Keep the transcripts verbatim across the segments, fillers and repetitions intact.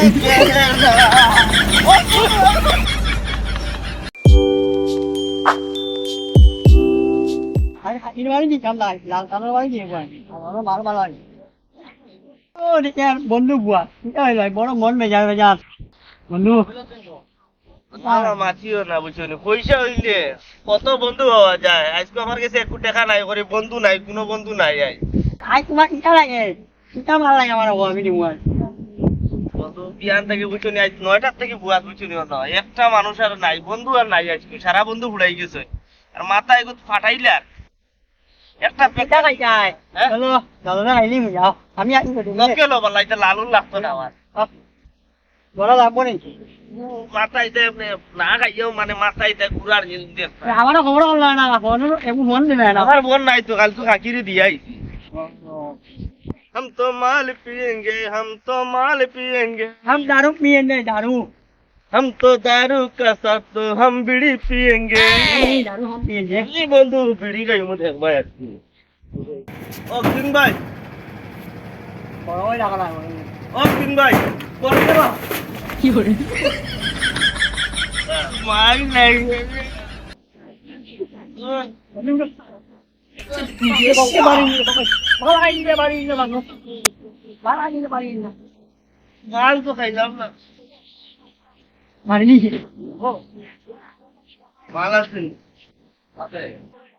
আরে, হাতির বাড়ি দিতাম না, লাল কালোর বাড়ি দিয়ে একবার। আমারও মাল ভালো লাগে। ও, দেখি আর বন্ধু বুয়া। এটা হইল, বড় মন বেজার বেজার। বন্ধু। আমার মাতিও না, বুঝছো নি? পয়সা হইলে কত বন্ধু পাওয়া যায়। আজকে আমার কাছে একটু টাকা নাই, করে বন্ধু নাই, কোনো বন্ধু নাই। আই, আই, তোমার কিতা লাগে? কিতা ভালো লাগে আমার, ও, আমি নিবো আর। বন্ধু, বিয়ান থেকে, বুঝছো নি, আজ নয়টার থেকে বুয়াত, বুঝছো নি, না, একটা মানুষ আর নাই, বন্ধু আর নাই আজকে, সারা বন্ধু ফুরাই গেছে। আর মাথা এগুলো ফাটাইলে আর একটা কিতা খাই যায়? হ্যাঁ? চলো, চলো না, আইলি যাও। আমি আইলি তো। লোকে লো বলা, এটা লালুর লাগতো না আমার। বড় লাগবো নি? মাথায় দেয় আপনি, না খাইয়াও মানে মাথায় দেয় ঘুরার জিনিস দিয়ে। আমারও খবর হলো না, ফোন, একটু ফোন দিবে না। আমার ফোন নাই তো, কাল তো কাকিরে দিয়ে আইছি। हम तो माल पिएंगे, हम तो माल पिएंगे। हम दारू पिएंगे, दारू। हम तो दारू का साथ तो हम बीड़ी पिएंगे। नहीं, दारू हम पिएंगे। এই বন্ধু, বিড়ি খাই মধ্যে একবার। ও কিং ভাই। বড় ভাই ডাকা লাগবে। ও কিং ভাই, বড় ভাই। কি করে? মার নাই। মাল তো খাইলাম না। মারিনি। ও। মাল আছে।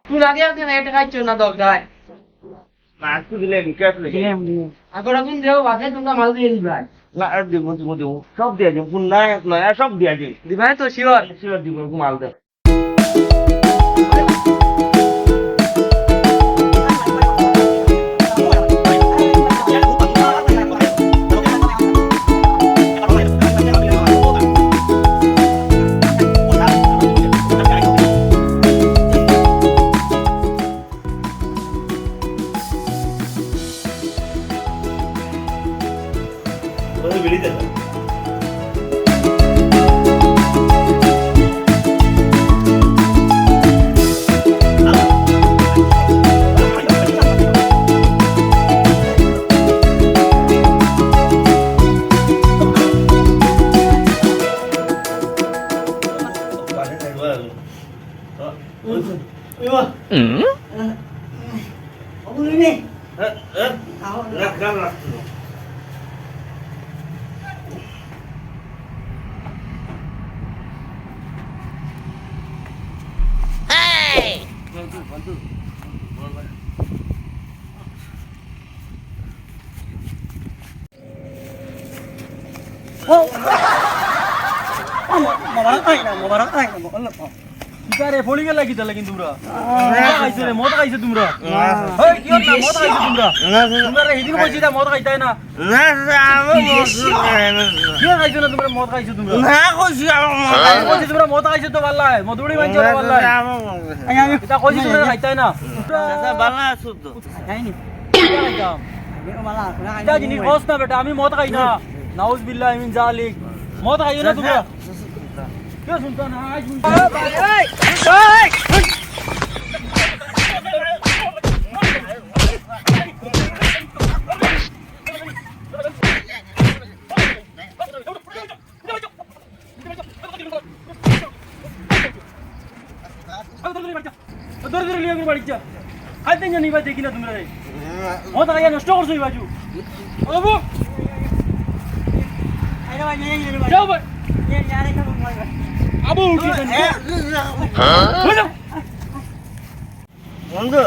তুই আগে আগে রেট খাইছ না দরকার। না, একটু দিলে বিকাশ নেই। দিলাম, দিলাম। আগর এখন দেও, বাদে তোমরা মাল দিয়ে দিবাই। না, আর দিব, দিব, দিব। সব দিয়ে দিব। কোন না, এক নয়, আর সব দিয়ে দিব। দিবাই তো শিওর? শিওর দিব, একটু মাল দে। মোবারক আই না, মোবারক আই না, মোবারক আই না। কিতা রে, ফড়ি গেলা কিতা লাগি তোমরা? মদ খাইছো রে, মদ খাইছো তোমরা? এই, কি হল না, মদ খাইছো তোমরা? তোমরা রে, হিদিন কইছি না, মদ খাইতাই না। না, না, আমার মদ খাই না। কি খাইছো না তোমরা? মদ খাইছো তোমরা? না, কইছি আমার মদ খাই না। কইছি তোমরা মদ খাইছো তো ভাল্লায়, মদুড়ি মানছো না, ভাল্লায়। না, আমার মদ খাই না। এটা কইছি তোমরা খাইতাই না। দাদা, ভালো আছো তো? খাইনি। এটা জিনিস কস না বেটা, আমি মদ খাই না। নাউজুবিল্লাহি মিন জালিক। মদ খাইও না তোমরা। কেউ শুনতো না, আজ শুনতো না। ধরে ধরে লিয়া করে বাড়ি যা। খাইতে জানি বা দেখি না তোমরা রে। মদ খাইয়া নষ্ট করছো এই বাজু। বাবু। যাও ভাই। আবু উঠি যান। হ্যাঁ? হয়ে যাও। বন্ধু,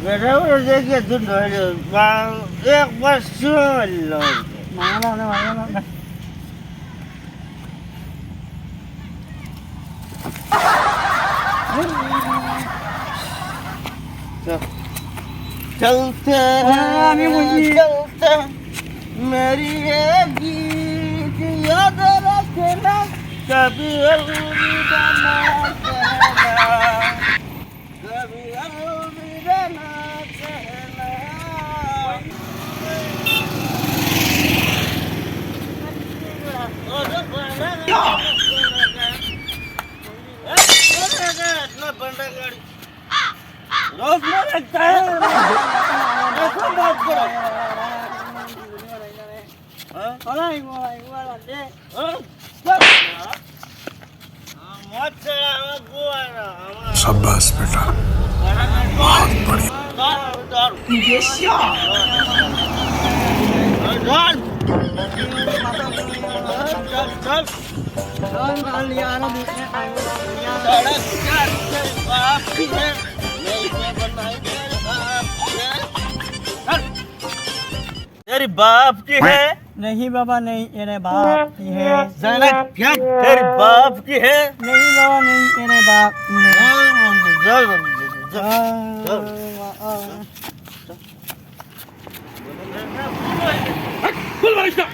বেটা ওরা দেখে দুধ হইল, বা-, একবার শুনল। মামা না, মামা না। चलते हैं, चलते हैं, मेरी ये गीत याद रखना, कभी अलविदा ना कहना। रोज में लगता है। ऐसा बात करो। हाँ? ওলাই, ওলাই, ওলাই, দে। शाबाश बेटा, बहुत बढ़िया। চল, মাল নিয়ে আরো নিচে আয়। तेरी बाप की है। नहीं बाबा, नहीं, मेरे बाप की है। तेरी बाप की है। नहीं बाबा, नहीं, मेरे बाप की है। जय बंदे, जय बंदे, जय। खोल बारिश ना।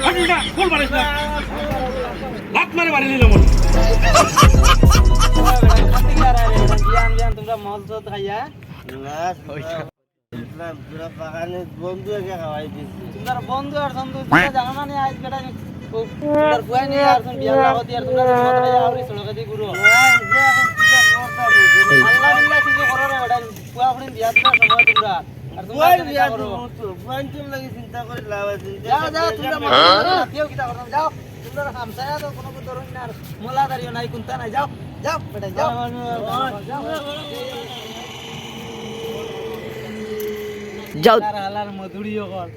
हट ना, खोल बारिश ना। लात मारे मारी लीला मन। বিয়ান বিয়ান তোমরা মদ যত খাইয়া। না, না। ইসলাম, তোরা বাগানে বন্ধু একে খাওয়াই দিছিস। তোমরা বন্ধু আর সন্ধু তোমরা জানো না নি, আজ বেটা তোমরা ফুয়াই নিয়ে আর তুমি বিয়ান লাগো দিয়ে আর তোমরা মদ খাইয়া আউরি সড়কে দি ঘুরো। আল্লাহ বিল্লাহ কিছু করো না বেটা, ফুয়া ফুড়ি বিয়া দিবার সময় তোমরা। আর তোমরা ফুয়াই বিয়া করো। ফুয়াই তুমি লাগি চিন্তা করে লাভ আছে। যাও, যাও, তোমরা মদ খাইয়া কেউ কিতা করো না, যাও। তোমরা হামসায়া তো কোনো কিছু ধরো না, আর মোলাদারিও নাই, কুন্তা নাই, যাও, যাও, বেটা, যাও। যাও। তার হালার মধুরিও কর।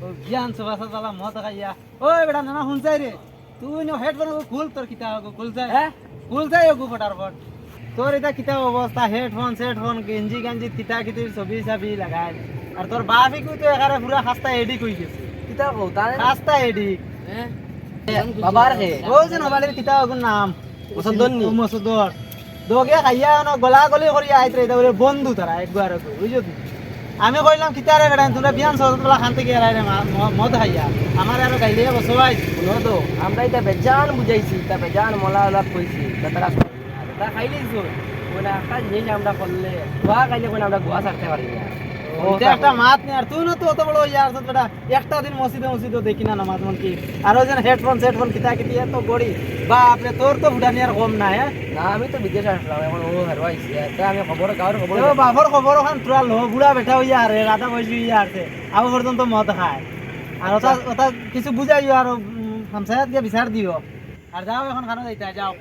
ও বিয়ান সবাসা তালা মদ খাইয়া। ওই বেটা, না, না, হুনছাই রে। তুই নো হেডফোন খুল, তোর কিতা হবো, খুলছাই। হ্যাঁ? খুলছাই ওগু ফটার ফট। তোর এটা কিতা অবস্থা, হেডফোন, সেডফোন, গেঞ্জি, গেঞ্জি, কিতা কিতির ছবি, ছবি লাগাই। আর তোর বাফি কই তো এখানে পুরা খাস্তা এডিক হই গেছে। কিতা কও, তাই? খাস্তা এডিক। হ্যাঁ? বাবার হে? ও যে নবালির কিতা ওগুর নাম? মসুদ্দর নি? ও মসুদ্দর। দগে খাইয়া অনো গলা গলি করিয়া আইতরে, এটা বলে বন্ধু তারা, একবার একবার, বুঝছো তুমি? আমি কইলাম, "কিতা রে বেটা, তোমরা বিয়ান সহজ তোলা খান থেকে এরাই রে মা-, ম-, মদ খাইয়া।" আমার আরো গাইলে বসো ভাই। শুনো তো, আমরা এটা বেজান বুঝাইছি, এটা বেজান মলা ওলা কইছি, এটা তারা শুনে না। এটা খাইলেই শুন। মানে একটা জিনিস আমরা করলে, গোয়া খাইলে মানে আমরা গোয়া ছাড়তে পারি না। ও, এটা একটা মাত নেই, আর তুই না তো অত বড় ইয়ার সাথে বেটা। একটা দিন মসজিদে মসজিদে দেখি না নামাজ মন কি। আর ওই যেন হেডফোন সেডফোন কিতা কিতি এত গড়ি। বাপ রে, তোর তো ফুটানি আর কম নাই, হ্যাঁ? না, আমি তো বিদেশ আসলাম, এখন ও হেরো আইছি, হ্যাঁ। তা আমি খবর, গাঁওর খবর ও জানি। বাপর খবর ওখান তোরা লো, বুড়া বেটা হইয়া আরে, রাধা বয়সী হইয়া আছে। আবু পর্যন্ত মদ খায়। আর ওটা, আচ্ছা। ওটা কিছু বুঝাইও আর, উম, হামসায়াত গিয়ে বিচার দিও। আর যাও এখন খানো যাইতে, যাও।